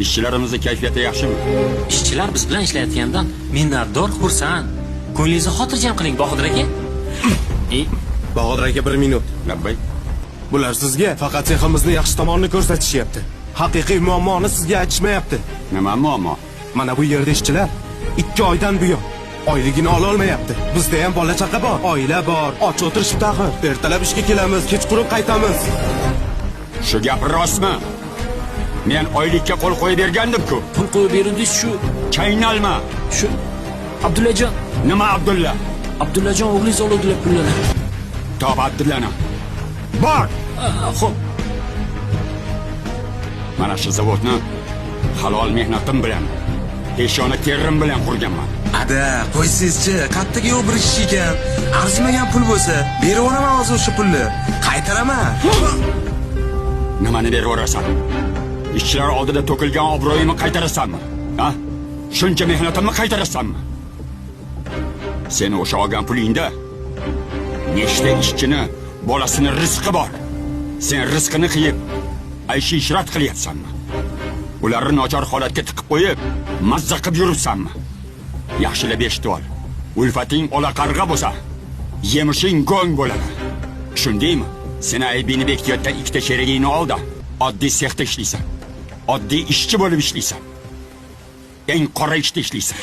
Ishchilarimizni kayfiyati yaxshimi? Ishchilar biz bilan ishlayotganidan minnatdor, xursand. Ko'nglingizni xotirjam qiling, Bahodir aka. E, Bahodir aka, bir minut. Labbay. Bular sizga faqat seximizni yaxshi tomonini ko'rsatishyapti. Haqiqiy muammoni sizga aytishmayapti. Nima muammo? Mana bu yerda ishchilar 2 oydan buyon oyligini ola olmayapti. Bizda ham bola chaqa bor, oila bor. Och o'tirishibdi axir. Ertalab ishga kelamiz, kechqurun qaytamiz. Shu gap rostmi? Men oylikka qo'l qo'yib bergandim-ku. Pul qo'yib berildingiz shu, Chaynalma. shu Abdullajon, Nima Abdulla? Abdullajon o'g'lingiz oluvdilar pullarni. Top Abdullani. Bor! Xo'p, Mana shu zavodni halol mehnatim bilan, peshona terim bilan qurganman. Ada, qo'ysangizchi, qayerga yo'q bir ish ekan. Arzimagan pul bo'lsa, berib yuboraman hozir o'sha pulni. Qaytaraman. Nimani berib yuborasan? Ishchilar oldida to'kilgan obro'yimni qaytarasanmi? Ha? Shuncha mehnatimni qaytarasanmi? Seni o'sha olgan pulingda nechta ishchini bolasini rizqi bor. Sen rizqini qiyib, ayshi ishrat qilyapsanmi? Ularni nochor holatga tiqib qo'yib, mazza qilib yuribsanmi? Yaxshilab eshitib ol. Ulfating ola qarg'a bo'lsa, yemishing go'ng bo'ladi. Tushundingmi? Seni aybingni bekitayotgan ikkita sherigingni oldi. Oddiy sexda ishlaysan. Oddiy ishchi bo'lib ishlaysan. Eng qora ishda ishlaysan.